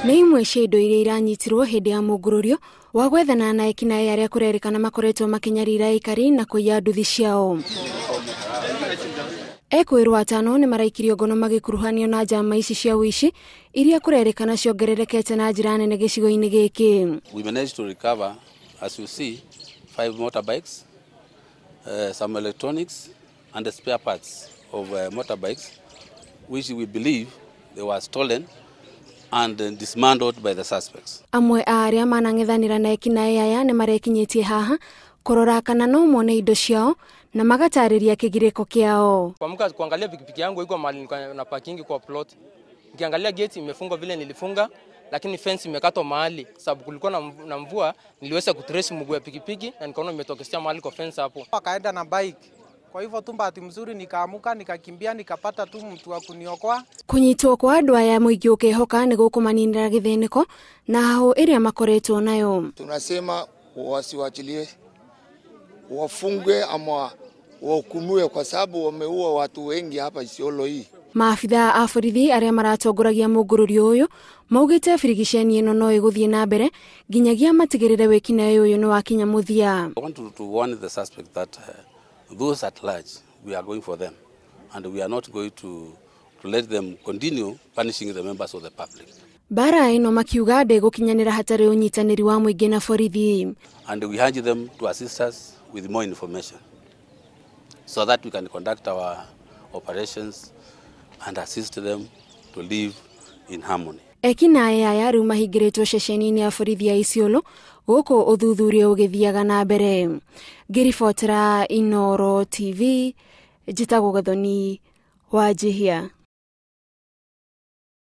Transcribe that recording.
Nĩ imwe cia indo iria iranyitirwo hĩndĩ ya mũngũrũrio wa gwethana na ekinaĩ arĩa kũrerĩkana makoretwo makĩnyarira aikari na kũiya nduthi ciao. Ekwĩrwo atano nĩ maraikirio ngono magĩkuruhanio na njama ici cia ũici iria kũrerĩkana ciongererekete na njĩra nene gĩcigo-inĩ gĩkĩ. We managed to recover, as you see, 5 motorbikes, some electronics and the spare parts of motorbikes, which we believe they were stolen and dismantled by the suspects. Amwe a arĩa manang'ethanĩra na ekinaĩ aya nĩ marekinyĩtie haha kũrora kana no mone indo ciao na magatarĩria kĩgirĩko kĩao. Kuamka kuangalia pikipiki yangu iko mahali na parking kwa plot. Nikiangalia gate imefungwa vile nilifunga, lakini fence imekatwa mahali sababu kulikuwa na mvua, niliweza kutrace mguu ya pikipiki na nikaona imetokezea mahali kwa fence hapo. Wakaenda na bike. Kwa hivyo tu bahati mzuri nikaamuka nikakimbia nikapata tu mtu wa kuniokoa. Kunyitwo kwa andũ aya mũingĩ ũkehoka nĩ gũkũmaninĩra gĩthĩnĩko na hahũ ĩrĩa makoretwo nayo. Tunasema wasiwachilie, wafungwe ama wahukumiwe kwa sababu wameua watu wengi hapa Isiolo hii. Maabithaa a borithi arĩa maratongoragia mũngũrũrio ũyũ maugĩte birigiceni ĩno no ĩgũthiĩ na mbere nginyagia matigĩrĩre wĩkinaĩ ũyũ nĩ wakinya mũthia. I want to warn the suspect that those at large, we are going for them and we are not going to let them continue punishing the members of the public. Bara ĩno makiuga ndĩgũkinyanĩra hatarĩ ũnyitanĩri wa mũingĩ na borithi. And we urge them to assist us with more information so that we can conduct our operations and assist them to live in harmony. Ekinaĩ aya rĩu mahingĩrĩtwo ceceni-inĩ ya borithi ya Isiolo gũkũ ũthuthuria ũgĩthiaga na mbere. Ngĩribotera Inooro TV, njĩtagwo Gathoni Wanjihia.